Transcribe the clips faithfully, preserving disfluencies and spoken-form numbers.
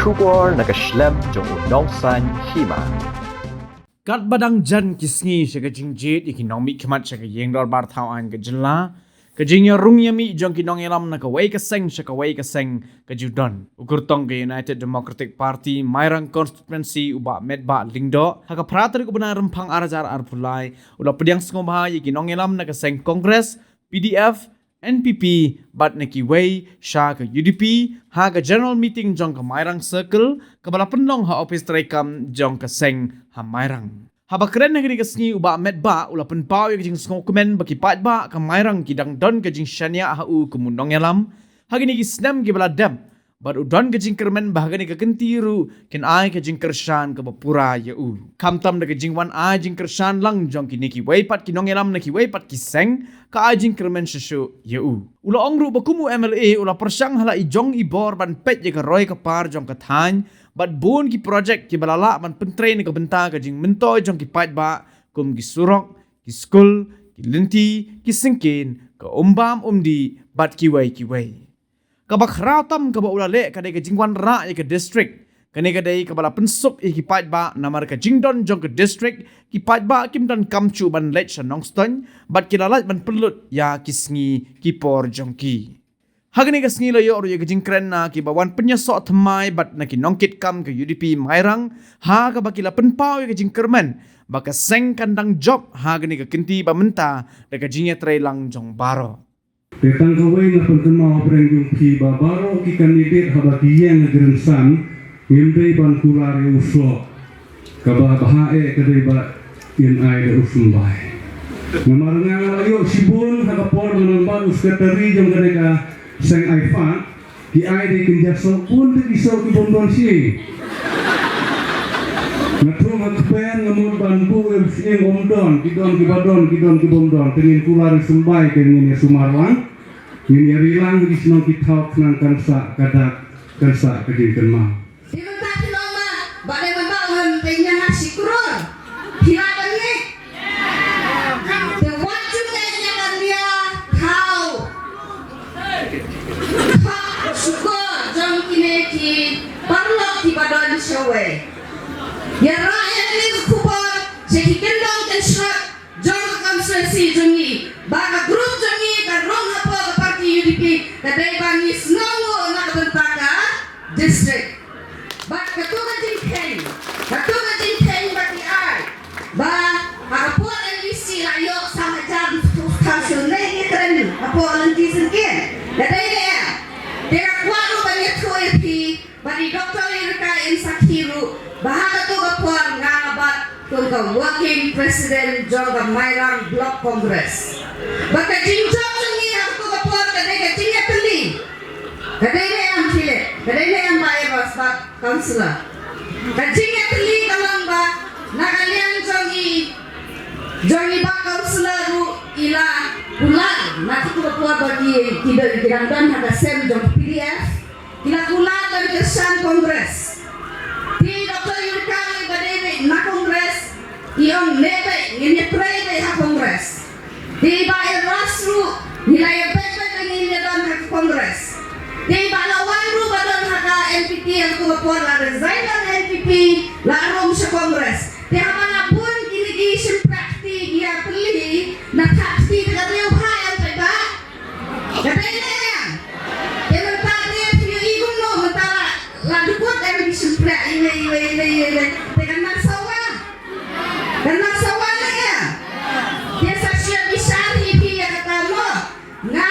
Khubor na ka shlem jong u Nongsaiñ Hima. Katba dang jan ki sngi sha ka jingjied ïa ki nongmihkhmat sha ka ïing dorbar thaw aiñ ka jylla, ka jingïarung ïamih jong ki nongïalam na kawei ka seng sha kawei ka seng ka ju don. U kyrtong ka United Democratic Party Mairang Constituency, u Bah Metbah Lyngdoh, ha ka phra tarik u bnai Rymphang ar hajar arphew lai, u la pdiang sngewbha ïa ki nongïalam na ka seng Congress, P D F, N P P bad na kiwei sha ka U D P ha ka general meeting jong ka Mairang Circle, kaba la pynlong ha ophis treikam jong ka seng ha Mairang. Haba kren ha kane ka sngi, u Bah Metbah u la pynpaw ïa ka jingsngewkmen ba ki paidbah ka Mairang ki dang don ka jingshaniah ha u kum u nongïalam ha kine ki snem kiba la dep, bad u don ka jingkyrmen ba ha kane ka kynti ruh kin ai ka jingkyrshan kaba pura ïa u. Khamtam da ka jingwan ai jingkyrshan lang jong kine kiwei pat ki nongïalam na kiwei pat ki seng, ka ai jingkyrmen shuh shuh ïa u. U la ong ruh ba kum u M L A u la pyrshang ha la i jong i bor ban peit ïa ka roi ka par jong ka thaiñ, bad bun ki projek kiba la lah ban pyntrei na ka bynta ka jingmyntoi jong ki paidbah, kum ki surok, ki skul, ki lynti, ki syngkien, ka umbam umdih bad kiwei kiwei. Kaba khraw tam kaba u la leh ka dei ka jingwanrah ïa ka district. Kane ka dei kaba la pynsuk ïa ki paidbah, namar ka jingdon jong ka district, ki paidbah kim donkam shuh ban leit sha Nongstoiñ, bad ki la lait ban pynlut ïa ki sngi ki por jong ki. Ha kane ka sngi la ïoh ruh ïa ka jingkren na kiba wan pynïasoh thymmai bad na ki nongkitkam ka U D P Mairang, ha kaba ki la pynpaw ïa ka jingkyrmen ba ka seng kan dang jop ha kane ka kynti ba mynta da ka jingïatreilang jong baroh. Te tang kawei nga pynkynmaw ha pdeng jong phi ba baroh ki candidate haba ki ïeng ha ka rynsan, ngim dei ban kular ïa u soh. Kaba bha eh ka dei ba in ai da u symbai. Namar nga la ïoh shibun ha ka por nga nang bat u secretary jong kane ka seng AIFAD, ki ai da i kynja soh, bun te ki soh ki bym don shisha. Nga thung ha kper nga mut ban buh ïa u shisha, bym don, ki don kiba don, ki don ki bym don. Te ngin kular ïa u symbai, te ngin ïa sumar lang. Ngin ïa ri lang ki shnong ki thaw khnang kan sah ka dak, kan sah ka jingkynmaw. Phi mynta phi ong ma, ba dei mynta u ngan pynïaid shi klur. Phi la ban ngeit. Te wat ju ngeit ïa ka nia thaw. Ka shukor jong kine ki paralok kiba don shawei. Ïa rah ïa kane ka khubor sha ki kyndong kynshlur jong ka constituency jong ngi, ba ka group jong ngi ka rung hapoh ka party U D P, ka dei ba ngi sngewnguh na ka bynta ka district. Bad kato ka jingkheiñ, kato ka jingkheiñ ba ki ai, ba ha ka por M D C la ïoh san hajar, tang shu ne ngi kren hapoh lynti syngkien. Ka dei ne em? Te nga kwah ruh ban ïathuh ïa phi, bad i Doctor Yrka in sakhi ruh, ba ha kato ka por nga la bat kum ka working president jong ka Mairang Block Congress. Bad ka jingjop jong ngi ha kato ka por ka dei ka jingïatylli. Ka dei ne em Philip, ka dei ne em Bah Evans, Bah Councillor. Ka jingïatylli ka long ba na ka liang jong i, jong i Bah Councillor ruh i la kular na kato ka por ba ki, ki don, ki dang don ha ka sem jong P D F. Ki la kular ban kyrshan Congress. Te Doctor Yrka ruh ba dei beit na Congress, i ong ne beit, ngin ïatrei beit ha Congress. Te i Bah Evans ruh, ngi la ïa beit beit ba ngin ïa don ha Congress. Te i Bah Lawan ruh ba don ha ka N P P ha kato ka por la resign na N P P, la rung sha Congress. Te haba la bun kine ki shympriah kti ki ïa pynlong, na thak kti te ka briew bha em paidbah. Ka dei ne em? Te mynta te phi ïohi kumno mynta la, la dukut em ki shympriah iwei, iwei, iwei, iwei. Te kan nang sawa. Kan nang sawa ne em? Te sa shu bishar hi phi ïa kata mo. Nga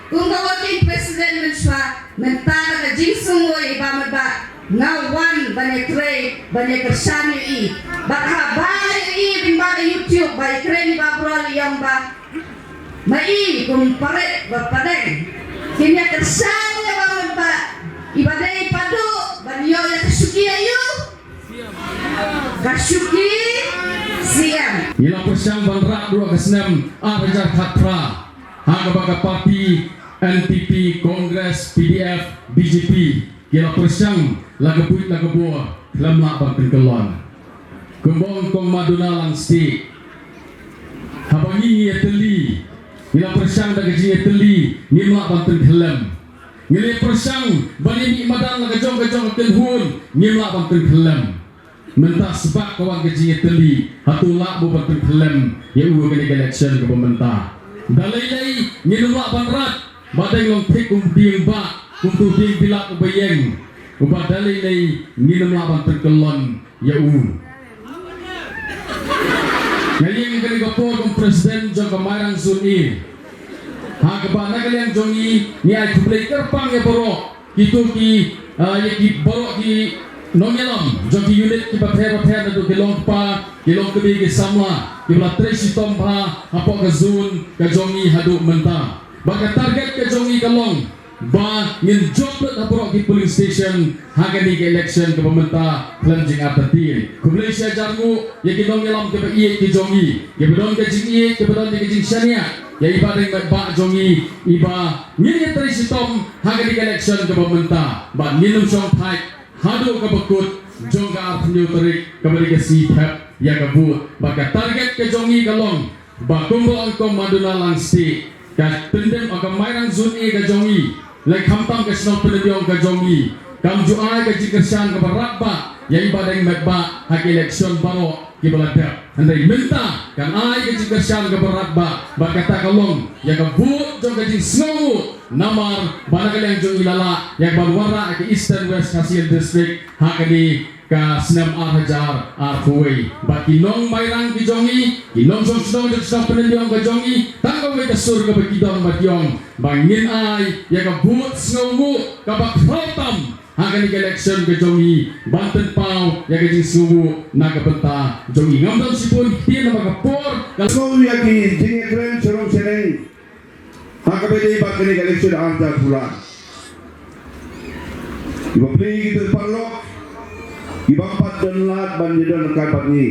kum ka working president mynshuwa, mynta da ka jingsngewbha ba mynta nga wan ban ïatrei, ban ïakyrshan ïa i. Bad haba ïa i lyngba ka YouTube ba i kren i Bah Brol i ong ba ma i kum parit ba padeng. Kin ïakyrshan ïa ba mynta i ba dei paduh ban ïoh ïa ka shuki aïu? Ka shuki C M. Ngi la pyrshang ban rah ruh ka snem ar hajar khatphra ha kaba ka party N P P, Congress, P D F, B J P ki la pyrshang la ka buit la ka bor, khlem lah ban pynkyllon. Kumba ong Kong Maduna Langstieh, haba ngi ngi ïatylli, ngi la pyrshang da ka jingïatylli, ngim lah ban pynkhyllem. Ngi la pyrshang ban ïa mih madan la ka jong ka jong ka kynhun, ngim lah ban pynkhyllem. Mynta sbak ka wan ka jingïatylli, hato lah mo ban pynkhyllem ïa u ha kane ka election kaba mynta? Da lei lei ngin ym lah ban rat, ba dang long thik kum dieng ba, kum tu dieng bilat uba ïeng. Uba da lei lei ngin ym lah ban pynkyllon ïa u. Nga ïeng ha kane ka por kum president jong ka Mairang Zone A, ha kaba na ka liang jong ngi, ngi ai khublei kyrpang ïa baroh kito ki, ah, ïa ki baroh ki nongïalam jong ki unit kiba pher bapher, naduh ki long kpa, ki long kmie, ki samla, kiba la trei shitom bha hapoh ka zone ka jong ngi haduh mynta. Bad ka target ka jong ngi ka long ba ngin jop lut ha baroh ki polling station ha kane ka election kaba mynta khlem jingartatien. Khublei shihajar nguh ïa ki nongïalam kiba ïeit ki jong ngi, kiba don ka jingïeit, kiba don ka jingshaniah ïa i Bah Deng Metbah jong ngi, iba ngin ïatrei shitom ha kane ka election kaba mynta. Bad ngin ym shong thait haduh kaba kut jong ka arphew tarik kaba dei ka sngi thep ïa ka vote. Bad ka target ka jong ngi ka long ba kumba ong Maduna Langstieh, ka Pyndem, ka Mairang Zone A ka jong ngi, lane khamtam ka shnong Pyndenjong ka jong ngi, kam ju ai ka jingkyrshan kaba radbah ïa i Bah Deng Metbah ha ki election baroh kiba la dep. Hynrei mynta kan ai ka jingkyrshan kaba radbah, bad kata ka long ïa ka vote jong ka jingsngewnguh, namar ba na ka liang jong ngi la lah ïa ka ban wanrah ïa ka Eastern West Khasi Hills District ha kane ka snem ar hajar arphew wei. Bad ki nong Mairang ki jong ngi, ki nongshong shnong jong shnong Pyndenjong ka jong ngi, tang kawei ka sur kaba ki don bad ki ong ba ngin ai ïa ka vote sngewnguh kaba khraw tam ha kane ka election ka jong ngi ban pynpaw ïa ka jingsngewnguh na ka bynta jong ngi. Ngam don shibun ktien namar ka por ka sngew ïa ki jingïakren sha rong sha neng ha kaba dei bad kane ka election ar hajar arphew lai. Kiba plie ki paralok, kiba ym pat don lad ban ïadon ryngkat bad ngi.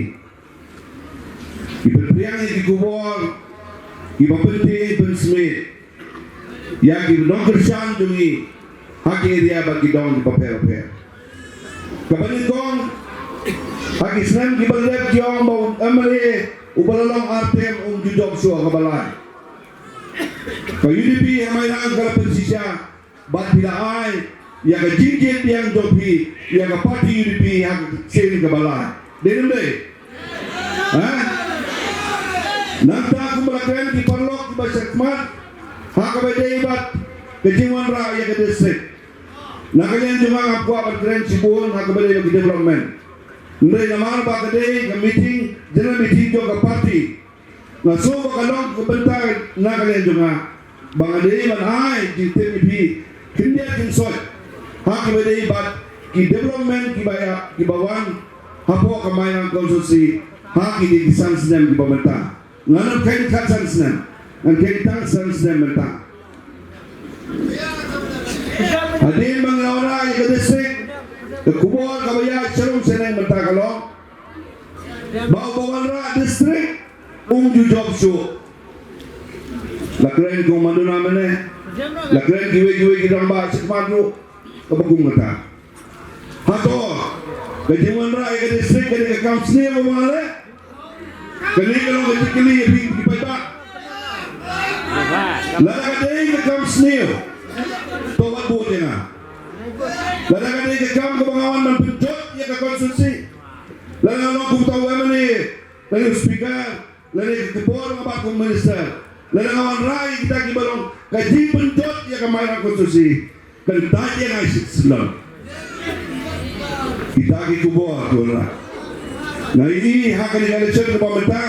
Ki pynpriang ïa ki khubor, kiba pyntieng pynsmit ïa ki nongkyrshan jong ngi ha ki area bad ki dong kiba pher bapher. Kaba nyngkong, ha ki snem kiba la dep ki ong ba u M L A uba la long ar term um ju jop shuh, kaba lai. Ka U D P ha Mairang ka la pynshisha bad phi la ai ïa ka jingjied biang jong phi ïa ka party U D P ha ka sien kaba lai. Dei ne ym dei? Ha? Nangta kumba la kren ki paralok kiba shakhmat ha kaba dei bad ka jingwanrah ïa ka district, na ka liang jong nga ngam kwah ban kren shibun ha kaba dei bad ki development. Hynrei namar ba ka dei ka meeting, general meeting jong ka party, nga sngew ba ka long ka bynta na ka liang jong nga ba nga dei ban ai jingtip ïa phi khyndiat khynsoit ha kiba dei bad ki development kiba ïa, kiba wan hapoh ka Mairang constituency ha kine ki san snem kiba mynta. Ngan ong khein khatsan snem, ngan khein tang san snem mynta. Hadien ba ngi la wanrah ïa ka district, ka khubor kaba ïaid sha rong sha neng mynta ka long ba uba wanrah district um ju jop shuh. La kren ko Maduna mynne, la kren kiwei kiwei ki rangbah shakhmat ruh kaba kum kata. Hato ka jingwanrah ïa ka district ka dei ka kam sniew ba nga leh? Kane ka long ka jingkylli ïa phi ki paidbah. Lada ka dei ka kam sniew, to wat bud ïa nga. Lada ka dei ka kam kaba nga wan ban pynjot ïa ka constituency, lada nga long kumta u M L A lane u speaker, lane ka por nga bat kum minister, lada nga wanrah ïa kita kiba long ka jingpynjot ïa ka Mairang constituency, kan tat ïa nga shisyndon. Kita ki khubor ki wanrah. Nga ïohi ha kane ka election kaba mynta,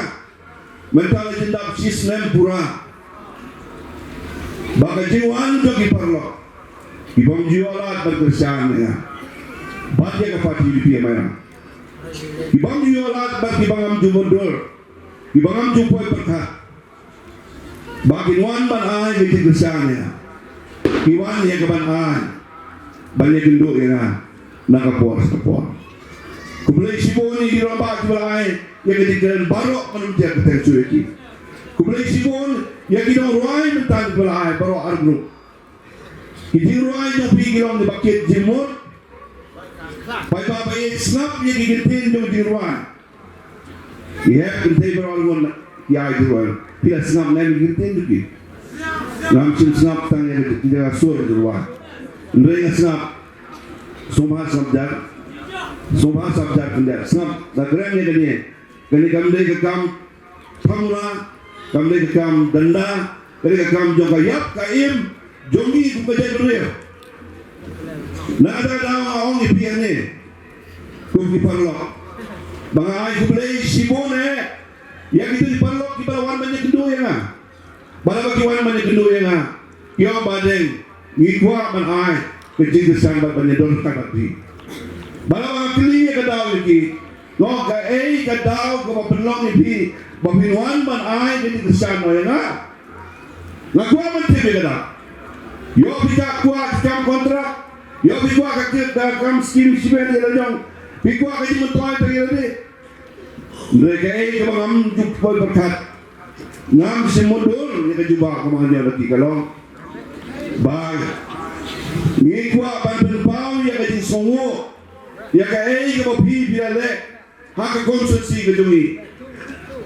mynta la jyndap shisnem pura, ba ka jingwan jong ki paralok kiba ym ju ïoh lad ban kyrshan ïa nga bad ïa ka party U D P ha Mairang, kiba ym ju ïoh lad bad kiba ngam ju mundur, kiba ngam ju poi pyrkhat, ba kin wan ban ai ka jingkyrshan ïa nga. Ki wan ïa ka ban ai, ban ïakynduh ïa nga na ka por sha ka por. Khublei shibun ïa ki rangbah kiba la ai ïa ka jingkren baroh, ngan ym jer kyrteng shuh ïa ki. Khublei shibun ïa ki nongrwai mynta kiba la ai baroh ar group. Ki jingrwai jong phi ki long kiba kit jingmut. Paidbah ba ïeit, sngap ïa ki kyntien jong jingrwai. Ki hep kynthei baroh arngut ki ai jingrwai. Phi la sngap ne em ïa ki kyntien jong ki? Ngam shym sngap tang ïa ki, ïa ka sur jingrwai. Hynrei nga sngap. Sngewbha sngap jar. Sngewbha sngap jar khyndiat. Sngap, nga kren ïa kane. Kane kam dei ka kam thamula, kam dei ka kam danda, ka dei ka kam jong ka ïap ka im jong ngi kum ka jaitbynriew. Na kata ka daw nga ong ïa phi hangne kum ki paralok ba nga ai khublei shibun eh ïa kito ki paralok kiba la wan ban ïakynduh ïa nga. Ba la ba ki wan ban ïakynduh ïa nga, ki ong, Bah Deng, ngi kwah ban ai ka jingkyrshan bad ban ïadon ryngkat bad phi. Ba la ba nga kylli ïa ka daw ïa ki, nga ong, kaei ka daw kaba pynlong ïa phi ba phin wan ban ai ka jingkyrshan ïa nga? Nga kwah ban tip ïa ka daw. Ïoh phi kwah ka kam kontrak, ïoh phi kwah ka kam skim shibit ïa la jong, phi kwah ka jingmyntoi ïa la de. Hynrei kaei kaba ngam ju poi pyrkhat, ngam shym mutdur ïa ka jubab kaba nga ïoh na ki, ka long ba ngi kwah ban pynpaw ïa ka jingsngewnguh ïa kaei kaba phi phi la leh ha ka constituency ka jong ngi.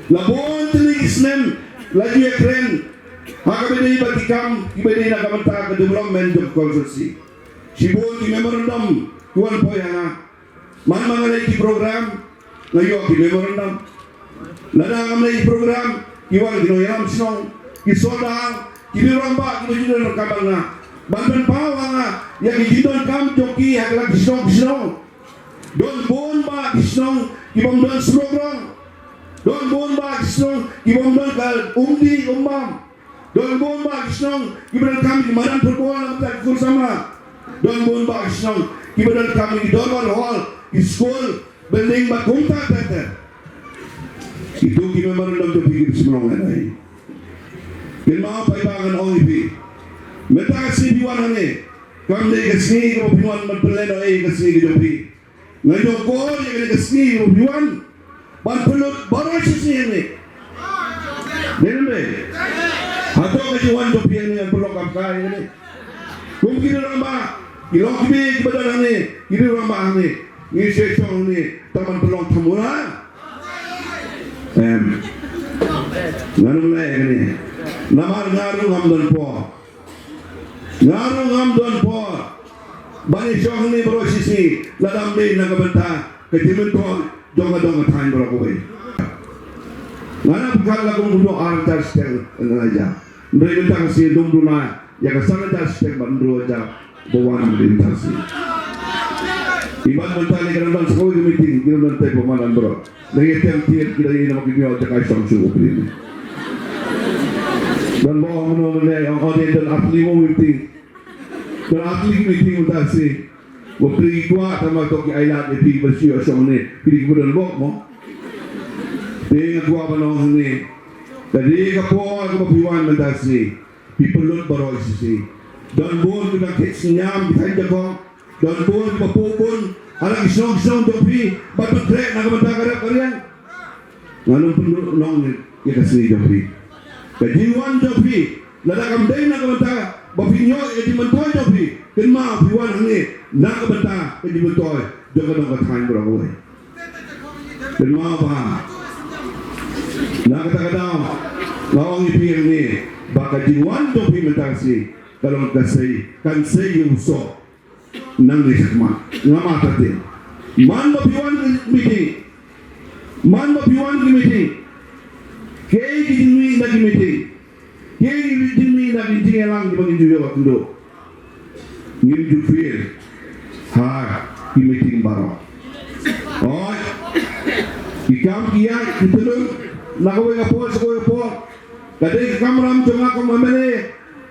La bun tylli ki snem la ju ïakren ha kaba ïadei bad ki kam kiba ïadei na ka bynta ka development jong ka constituency. Shibun ki memorandum ki wan poi ha nga. Man ma nga leh ki program, nga ïoh ki memorandum. Lada ngam leh ki program, ki wan ki nongïalam shnong, ki sordar, ki rangbah, ki ba ju don ryngkat bad nga ban pynpaw ha nga ïa ki jingdonkam jong ki ha ki la ki shnong ki shnong. Don bun bah ki shnong ki bym don surok rong. Don bun bah ki shnong ki bym don ka umdih umbam. Don bun bah ki shnong kiba donkam ki madan football na ka bynta ki khun samla. Don bun bah ki shnong kiba donkam ki dorbar hall, ki skul, building bad kumta ter ter. Kito ki memorandum jong phi ki shym long eh. Kynmaw paidbah, ngan ong ïa phi, mynta ka sngi phi wan hangne, kam dei ka sngi kaba phi wan ban pynlehnohei ka sngi ka jong phi. Nga ïoh kor ïa kane ka sngi ruh phi wan ban pynlut baroh shi sngi hangne. Dei ne em dei? Hato ka jingwan jong phi hangne ngan pynlong kam kai hangne? Kum ki rangbah, ki long kiba, kiba don hangne, ki rangbah hangne. Ngi shu shong hangne tang ban pynlong thamula? Em. Ngan ym leh kane. Namar nga ruh ngam don por. Nga ruh ngam don por ban ïashong hangne baroh shi sngi lada ym dei na ka bynta ka jingmyntoi jong ka dong ka thaiñ baroh kawei. Nga nang pyrkhat la kum kumno, ar hajar shiteng nga la ïa. Hynrei mynta ka sngi dum duna ïa ka san hajar shiteng bad hynriew hajar ba wan mynta ka sngi. Imat mynta lei ka dang don sa kawei ka meeting, ki dang don tei ba man baroh. Dang ïa tem tied ki dang ïa namar ki ïoh jaka shong shuh u pli. Don ba ong mano mano ong ong dei don ar tylli mo meeting. Don ar tylli ki meeting mynta shi. Ba pli ki kwah tang ba tok ki ailad ïa phi ba shu ïoh shong ne phi ki ba don bok mo. Te nga kwah ban ong hangne, ka dei ka por kaba phi wan mynta shi. Phi pynlut baroh shi shi. Don bun ki dang khet sniam ki thaiñ jong. Don bun kiba pun bun ha la ki shnong shnong jong phi ban pynkhreh na ka bynta ka rep ka riang. Ngan ym pynlut nong ïa ka sngi jong phi. Ka jingwan jong phi lada kam dei na ka bynta ba phin ïoh ïa ka jingmyntoi jong phi, kynmaw phi wan hangne na ka bynta ka jingmyntoi jong ka dong ka thaiñ baroh kawei. Kynmaw ba na kata ka daw nga ong ïa phi hangne ba ka jingwan jong phi mynta ka sngi ka long ka sei, kan sei ïa u soh. Nangne shakhmat nga mad ta te. Man ba phi wan ki meeting, man ba phi wan ki meeting, kiei ki jingmih na ki meeting, kiei ki jingmih na ki jingïalang kiba ngin ju ïoh kynduh? Ngim ju fail ha ki meeting baroh. Oi, ki kam ki ïaid ki tylli na kawei ka por sha kawei ka por. Ka dei ka kamram jong nga kum M L A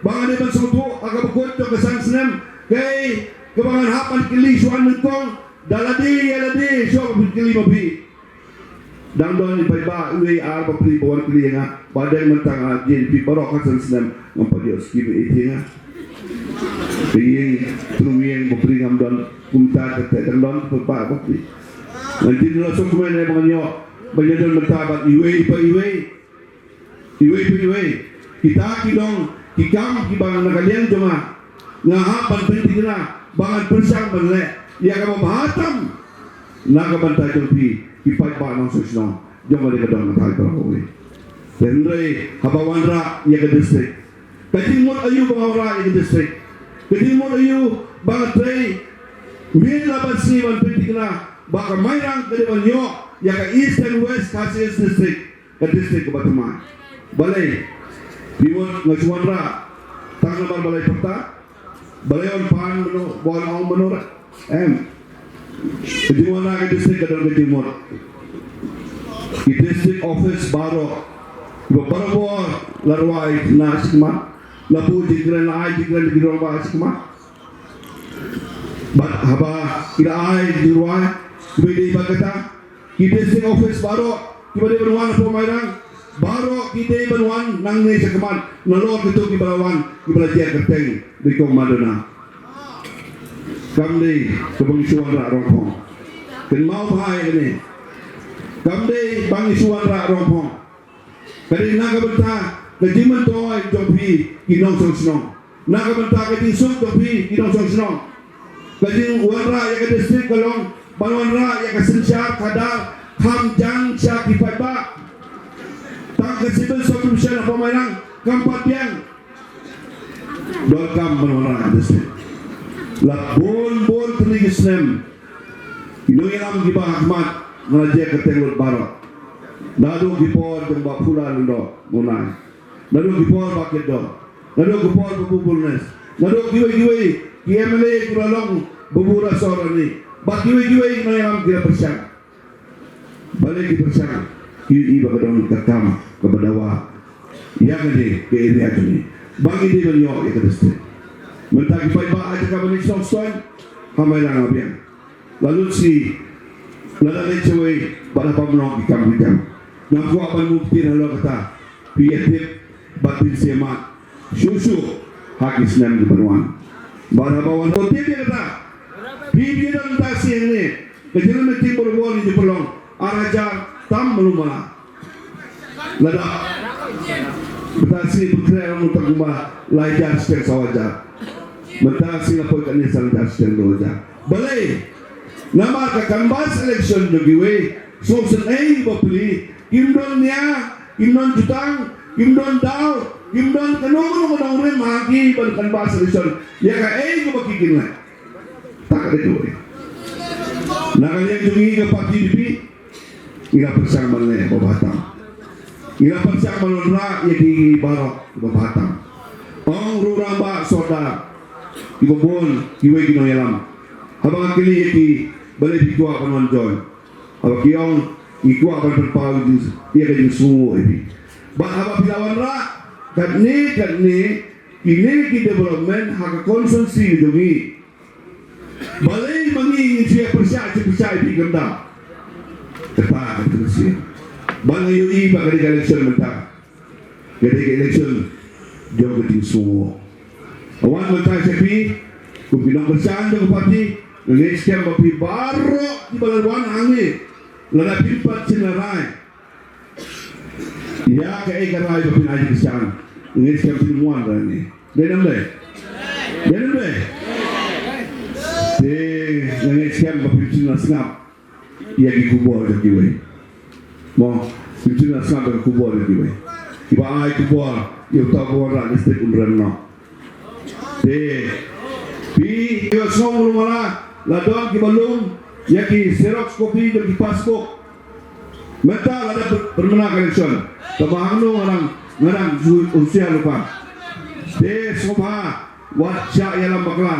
ba ngan dei ban sngewthuh ha kaba kut jong ka san snem. Kaei kaba ngan hap ban kylli shuwa nyngkong, da lade ïa lade shuwa ban kylli ma phi. Dang don i paidbah iwei ar ba phi ba wan kylli ïa nga, ba dang mynta nga jin phi baroh ka san snem ngam pat ïoh skim ïa nga. Ka ïing tru ïing ba phi ngam don kumta, kata dang don paidbah ba phi. Ngan jin la suk kmen ïa ba ngan ïoh ba ngan don mynta bad iwei pa iwei. Iwei pa iwei kita ki long ki kam kiba na ka liang jong nga nga hap ban pynthikna ba ngan pyrshang ban leh ïa kaba bha tam na ka bynta jong phi ki paidbah nongshong shnong jong ka dei ka dong ka thaiñ baroh kawei. Te hynrei haba wanrah ïa ka district, ka jingmut aïu ba nga wanrah ïa ka district? Ka jingmut aïu ba nga trei mynta la ban sngi ban pynthikna ba ka Mairang ka dei ban ïoh ïa ka Eastern West Khasi Hills District, ka district kaba thymmai. Balei? Phi mut nga shu wanrah tang namar balei pyrta? Balei wan pan mano, wan ong mano ra? Em. Ka jingwanrah ka district ka don ka jingmut. Ki district office baroh, kiba barabor la rwai na shikmat, la buh jingkren, la ai jingkren ki rangbah shikmat. Bad haba ki la ai jingrwai, kiba dei bad kata, ki district office baroh kiba dei ban wan hapoh Mairang, baroh ki dei ban wan nangne shakhmat, nalor kito kiba la wan, kiba la jer kyrteng da i kong Madonna. Kam dei kaba ngi shu wanrah rong phong. Kynmaw bha ïa kane. Kam dei ba ngi shu wanrah rong phong. Ka dei na ka bynta ka jingmyntoi jong phi ki nongshong shnong, na ka bynta ka jingsuk jong phi ki nongshong shnong. Ka jingwanrah ïa ka district ka long ban wanrah ïa ka synshar khadar, kham jan sha ki paidbah. Tang ka civil subdivision hapoh Mairang kam pat biang. Donkam ban wanrah ka district. La bun bun tylli ki snem, ki nongïalam kiba ha khmat nga la jer kyrteng lut baroh. Naduh ki por jong Bah Phula Lyngdoh Munnai, naduh ki por Bah Kitdor, naduh ki por Bah Bulnes, naduh kiwei kiwei ki M L A kiba la long, Bah Bulnes Sorani, bad kiwei kiwei ki nongïalam ki la pyrshang. Balei ki pyrshang? Ki ïohi ba ka don ka kam kaba dawa ïa kane ka area jong ngi, ba ngi dei ban ïoh ïa ka district. Mynta ki paidbah ha jaka ban ïasnoh snoh ha Mairang ha biang. La lut shi, la da leit shawei bad ha pamnong ki kam ki jam. Ngam kwah ban mut ktir halor kata. Phi ïa tip bad phin sngewmat shuh shuh ha ki snem ki ban wan. Bad haba wan to tip ïa kata, phi, phi don ta sien ne ka jingmut meeting barabor ngi ju pynlong ar hajar tam malu mala. Lada mynta shi pynkreh ram uta kumba lai hajar shiteng saw hajar. Mynta shi la poi kane san hajar shiteng dua hajar. Balei? Namar ka canvass election jong kiwei sngewsynei bapli, kim don nia, kim don jutang, kim don daw, kim don kano kano ka nongrim ha ki ban canvass election ïa kaei kaba ki kin leh. Ta ka dei kawei. Na ka liang jong ngi ka party U D P, ngi la pyrshang ban leh ba bha tam. Ngi la pyrshang ban wanrah ïa ki baroh ba bha tam. Ong ruh rangbah sordar, kiba bun kiwei ki nongïalam, haba nga kylli ïa ki balei phi kwah ban wan join, haba ki ong ngi kwah ban pynpaw ïa ka jingsngewnguh ïa phi. Bad haba phi la wanrah katne katne kine ki development ha ka constituency jong ngi, balei ma ngi ngin shu ïa pyrshah, shu pyrshah ïa phi kumta? Kata ka constituency. Ba nga ïohi ba ka dei ka election mynta, ka dei ka election jong ka jingsngewnguh. Wan mynta sha phi kum ki nongkyrshan jong ka party, nga ngeit skhem ba phi baroh kiba la wan hangne, lada phin pat shim la rai ïa kaei ka rai ba phin ai jingkyrshan, nga ngeit skhem phin wan rangne. Dei ne ym dei? Dei ne ym dei? Te nga ngeit skhem ba phin shim la sngap ïa ki khubor jong kiwei. Mo, phin shim la sngap ïa ki khubor jong kiwei. Kiba ai khubor ïa uta uba wanrah district un rem noh. Te phi ïohsngew malu mala, la don kiba lum ïa ki xerox copy jong ki passbook. Mynta la dep pynmynna ka election, kaba hangno nga dang, nga dang husiar lypa. Te sngewbha wat shah ïalam bakla.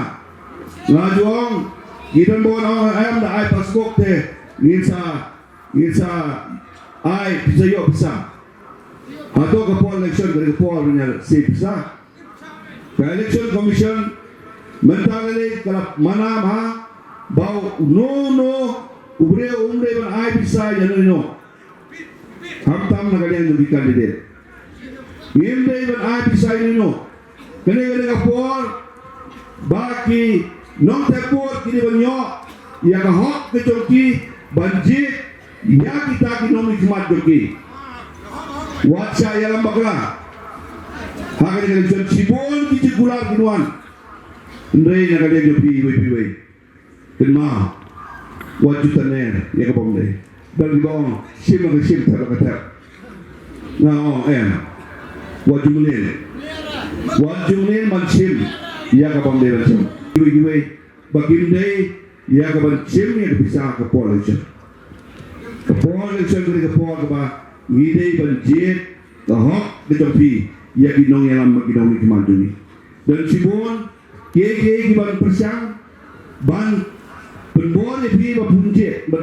Nga ju ong, ngi don ba wan ong em da ai passbook te ngin sa, ngin sa ai pisa, ïoh pisa. Hato ka por election ka dei ka por ban ïalehse pisa? Ka Election Commission mynta ka dei ka la mana bha ba uno uno u briew um dei ban ai pisa ïa uno uno. Khamtam na ka liang jong ki candidate. Ngim dei ban ai pisa ïa uno uno. Kane ka dei ka por ba ki nongthep vote ki dei ban ïoh ïa ka hok ka jong ki ban jied ïa kita ki nongmihkhmat jong ki. Wat shah ïalam bakla. Ha kane ka election shibun ki jingkular kin wan. Hynrei na ka liang jong phi iwei pa iwei, kynmaw, wat ju tynner ïa kaba ym dei. Don kiba ong shim la ka shim, thep la ka thep. Nga ong em, wat ju mlien. Wat ju mlien ban shim. ïa ka bym dei ban shim. Kiwei kiwei ba kim dei ïa ka ban shim ïa ka pisa ka por election. Ka por election ka dei ka por kaba ngi dei ban jied ka hok ka jong phi ïa ki nongïalam bad ki nongmihkhmat jong ngi. Don shibun kiei kiei ki ban pyrshang ban pynbor ïa phi ba pynjied, ba,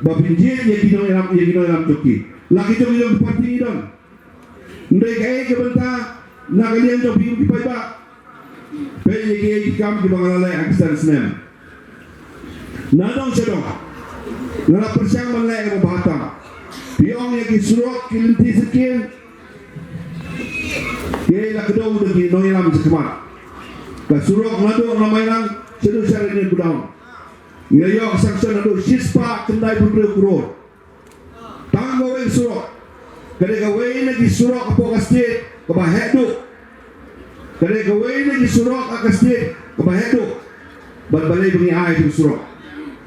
ba pynjied ïa ki nongïalam, ïa ki nongïalam jong ki. La ki jong ki jong ki party ngi don. Hynrei kaei ka bynta na ka liang jong phi ki paidbah? Peit ïa kiei ki kam kiba nga la leh ha ki san snem. Na dong sha dong nga la pyrshang ban leh kaba bha tam. Phi ong ïa ki surok ki lynti syngkien. Kiei la kdew da ki nongïalam shakhmat. Ka surok naduh na Mairang shaduh sha Rainiagodown. Ngi la ïoh sanction haduh shispah khyndai phew hynriew klur. Tang kawei ka surok. Ka dei kawei na ki surok hapoh ka state kaba heh duh. Ka dei kawei na ki surok ha ka state kaba heh duh. Bad balei ba ngi ai tu surok?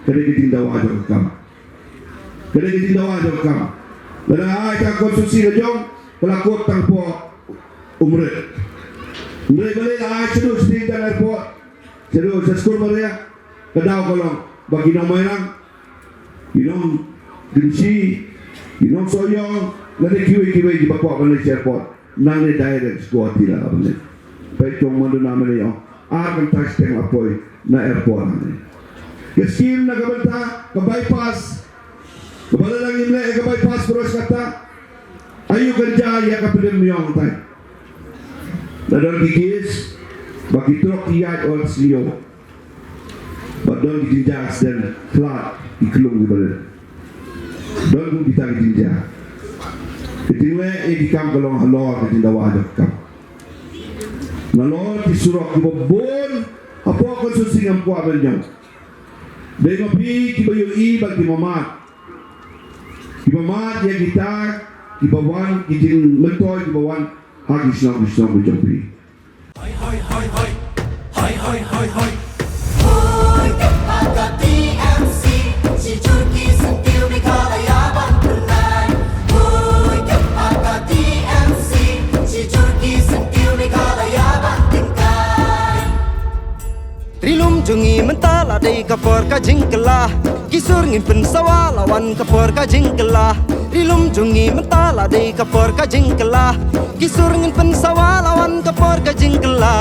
Ka dei ka jingdawa jong ka kam. Ka dei ka jingdawa jong ka kam. Lada ai ta constituency la jong ka la kut tang hapoh Umrit. Hynrei balei la ai shaduh sha Diengdan Airport, shaduh sha Skur Maria? Ka daw ka long ba ki nong Mairang, ki nong Kynshi, ki nong Sohiong, lane kiwei kiwei kiba kwah ban leit sha airport, nangne direct sha Guwahati la ban leit. Peit tang mano mano ïa ong ar kynta shiteng la poi na airport nangne. Ka skim na ka bynta ka bypass, kaba lada ngim leh ka bypass cross kata, aïu kan jia ïa ka Pdeng Myong tai? La don ki case ba ki trok ki ïaid ïa ka sniew. Ba don ki jingjia accident, khlad ki klung ki barit. Don kum kita ki jingjia. Ki jingleh ïa ki kam ka long halor ka jingdawa jong ka kam. Nalor ki surok kiba bun hapoh constituency ngam kwah ban ïong. Dei ma phi kiba ïohi bad kiba mad. Kiba mad ïa kita kiba wan, ki jingmyntoi kiba wan ha ki shnong ki shnong ki jong phi. Hoi, hoi, hoi, hoi. Hoi, hoi, hoi, hoi. Hoi, ka pa ka T M C. Shi jur ki syntiew Meghalaya ban pynlait. Hoi, ka pa ka T M C. Shi jur ki syntiew Meghalaya ban tyngkai. Ri lum jong ngi mynta la dei ka por ka jingkylla. Ki sur ngin pynsawa la wan ka por ka jingkylla. Ri lum jong ngi mynta la dei ka por ka jingkylla. Ki sur ngin pynsawa la wan ka por ka jingkylla.